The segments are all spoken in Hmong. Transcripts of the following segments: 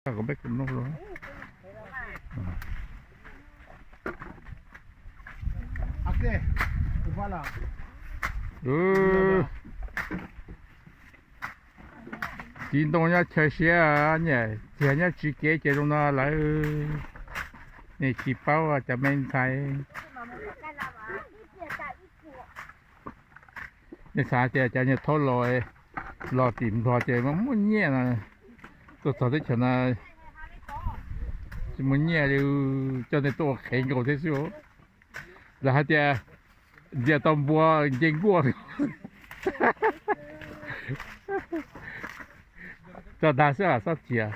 Kom peb kom mloog. Txiv ntoo nyob chaw siab, nyiam txiag nyob tsis kev ces zoo no lawm. Nej tsis paub cov me ntxhais. Nej xav tias cov nyuag thaub los, los tim Nplog ces muaj nyiaj no, tuaj txog teb chaws no tsis muaj nyiaj li, coj nej tuaj ua qhev nkaus thiab xwb. Lawv hais tias ntxias tau npua nce nkuaj. Tso dag xwb, xob txias.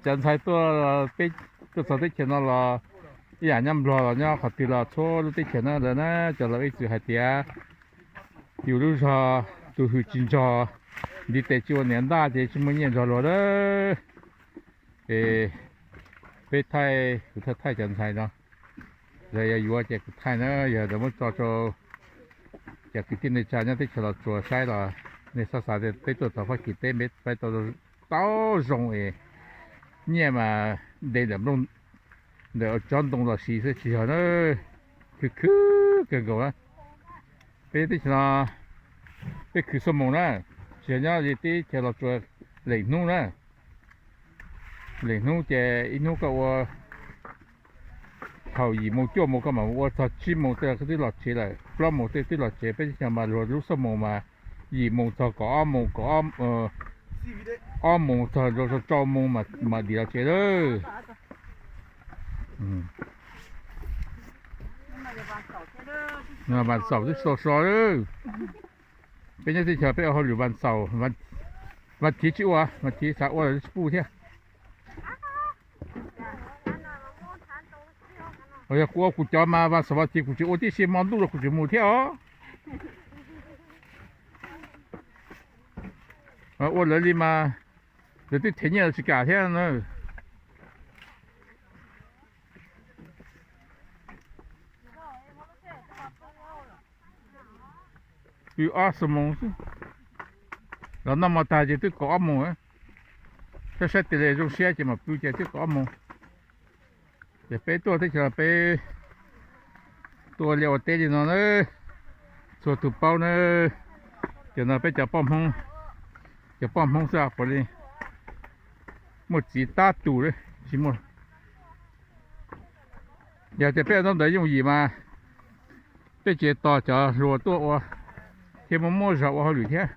Cov ntxhais tuaj, peb tuaj txog teb chaws no los ib yam nyob Nplog los nyob qhov twg los txhua lub teb chaws no lawm na, cov laus ib txwm hais tias yus lub zog, tus hwm tsis nrog, ntiv tes tsis ua niam ntaj ces tsis muaj nyiaj nrog luag lawm. Es peb thaij, kuv thaij thaij cov ntxhais no, yog yuav yuav ces kuv thaij na, yog lawv muab tso rau cov kwv tij neej tsa nyob teb chaws Los Tsuas saib los nej txhob xav tias peb tuaj txog Fab Kis teb peb tau, tau zoo es nyiaj mas de ntawm nplooj, ntawm tsob ntoo los siv xwb, tsis yog na, khwv khwv kawg nkaus na. Peb teb chaws no peb khwv xuab moos na, tsis yog nyob li teb chaws Los Tsuas leem hnub na. Leem hnub ces ib hnub koj ua thaum yim moos cuaj moos koj mam ua txog tsib moos tej koj twb los tsev lawm, plaub moos tej twb los tsev, peb teb chaws mas luag lub xuab moos mas yim moos txog kaum ob moos, kaum ob moos txog rau rau moos mam dim los tsev lawm. Vas xaum twb so so lawm. Peb nyob teb chaws peb ua hauj lwm vas xaum, vas thiv tsis ua, vas thiv xav ua los tsis pub thiab. Yog kuv ua kuv cov mas vas xaum vas thiv kuv tsis ua tib si, hmo ntuj los kuv tsis mus thiab os. Ua lawv li mas lawv twb them nyiaj los tsis kam thiab na. Pw ob xuab moos xwb, los noj mov tag ces twb kaum ob moos. Saib saib tes li zoo siab ces mam pw ces twb kaum ob moos. Ces peb tuaj teb chaws peb tuaj ua liaj ua teb li no na, txhua tus paub na. Cov no peb cov poj Hmoob, cov poj Hmoob xwb puav leej muaj txiv tab tus li, tsis muaj. Yog tias peb ntaub ntawv yooj yim mas peb tseem tos cov hluas tuaj ua thiab muaj muaj zog ua hauj lwm thiab.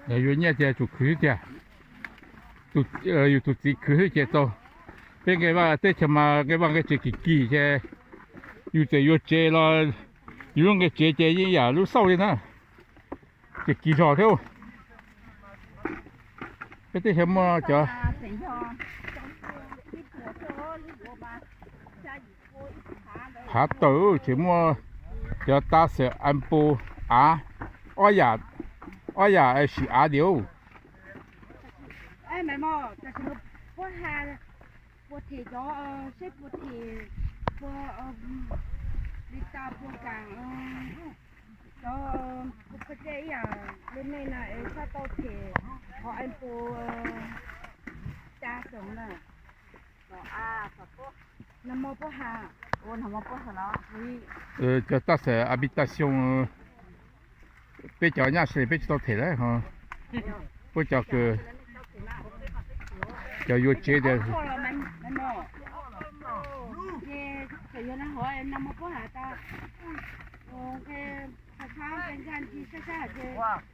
Yog yuav nyiaj ces tsum khwv xwb tiag. Yus tus txiv khwv xwb ces tau. Peb nqe vaj teb chaws mas nqe vaj nqe tsev kim kim ces yus txawm yuav tsev los yus lub nqe tsev ces yeej yam lub xauj li na, ces kim zog thiab. Peb teb chaws muaj cov hav tawm tseem muaj cov tab xeem a npu av, ob yam, ob yam sim av diam. Puas them cov, seb puas them, puas li tas puas kam cov, kuv qhia ib yam li nej na es txhob tau them qhov a npu tas xeem na. Nag hmo puab has, cov tab xeem habitación, peb cov nyaj sawv daws peb tsis tau them lawm ho. Puab cov kws, cov yuav tsev tias,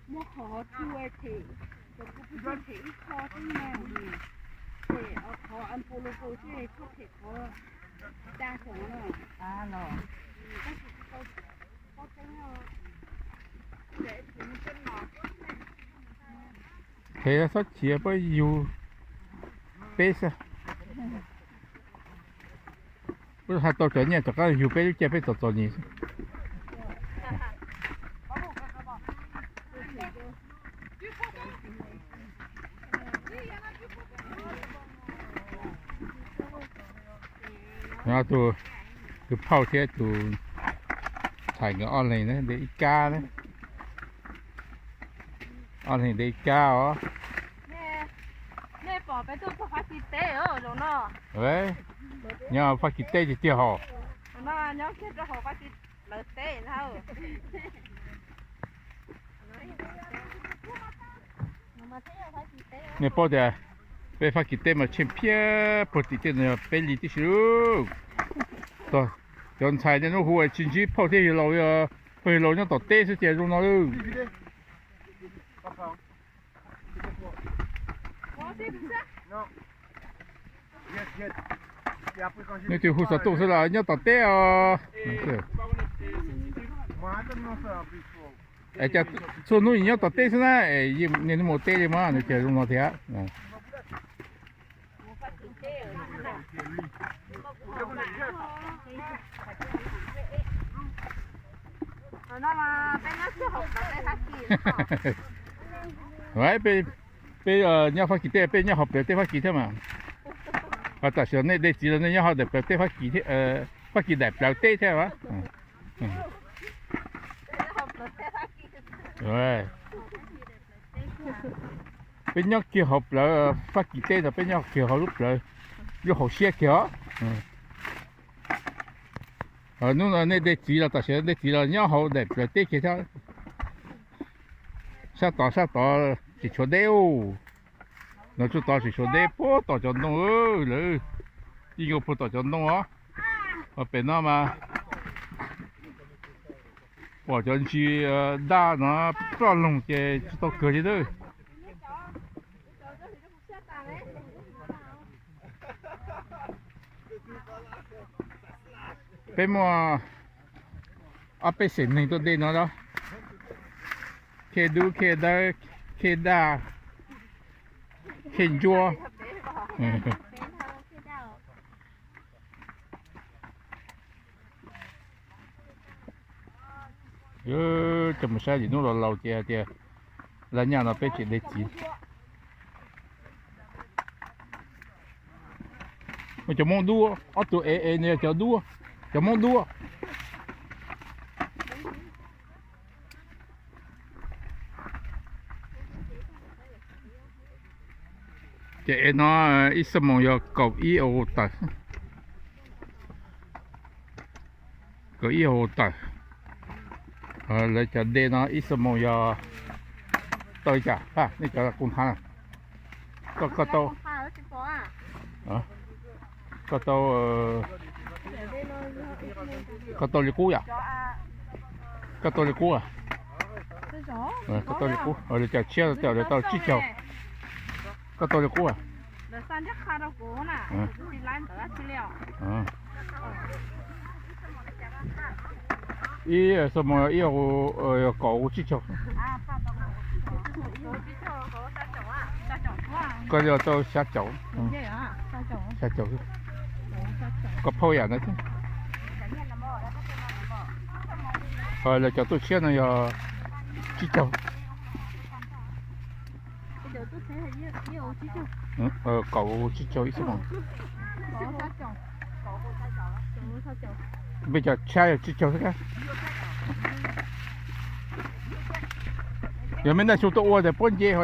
muab qhov hov tu them, cov kuv pheej them ib qho xwb na, them qhov a npu lu npu xwb, txhob them qhov tas xeem na. Tab sis tsis tau Thev txhob chiav, puab yug peb xwb. Puab hais tau cov nyiaj rov qaab yug peb lub caij peb txom txom nyem xwb. Tus phauj thiab tus ntxhais nkawd ob leeg na, de ib kab na. Ob leeg de ib kab os. Nej pom peb tuaj txog Fab Kis teb zoo no. Nyob Fab Kis teb tiag tiag hos. Nej paub tias peb Fab Kis teb mas tsheej phiab puag tim tej no yog peb li tib si lauj. Cov ntxhais tej no hu tsis ntsib phauj thiab yawg laus, phauj yawg laus nyob tom teb xwb ces zoo no lauj. Nej tus hu xov tooj xwb los nyob tom teb os. Es cas txhua hnub nyob tom teb xwb na, es nej mus teb li mas nws tias zoo no thiab. Peb nyob Fab Kis teb, peb nyob hauv plawv teb Fab Kis thiab mas. Ho tam sim nej de txiv los nej nyob hauv daim plawv teb Fab Kis, Fab Kis daim plawv teb thiab. Peb nyob kiag hauv plawv Fab Kis teb no, peb nyob kiag hauv lub plawv, lub hauv siab kiag os. Hnub no nej de txiv los tam sim de txiv los nyob hauv daim plawv teb kiag thiab. Sab tod sab tod tsis tshuav deb ub. No tsuj tod tsis tshuav deb puag tom cov ntoo lawm. Yeej yuav puag tom cov ntoo os. Pem no mas pom cov ntsis daj no ploj loog ces tsis tau kawg li lawm. Peb muaj ob peb xeem neeg tuaj de no los, khej dub, khej dawb, khej daj, khej ntsuab. Coj mus saib, ib hnub los laus ces hais tias laj nyaj no peb tseem de txiv. Cov Moob duab, ob tug ev ev no yog cov duab, cov Moob duab. Ces ev no ib xuab moos yog kaum ib euro tawm. Kaum ib euro tawm. Lawv cov de no ib xuab moos yog tau li cas, nej cov kuv nthav. Koj, koj tau, koj tau, koj tau li qub yom? Koj tau li qub, koj tau li qub, lawv cov tshiab lawv tau tsib caug. Koj tau li qub. Ib xuab moos ib, kaum tsib caug. Koj yog tau xya caum. Xya caum. Koj phauj yam no thiab. Lawv cov tuaj tshiab no yog tsib caug. Kaum tsib caug ib xuab moos. Peb cov tshiab yog tsib caug xwb. Yog mej naj xyoo tuaj ua tas puab nce ho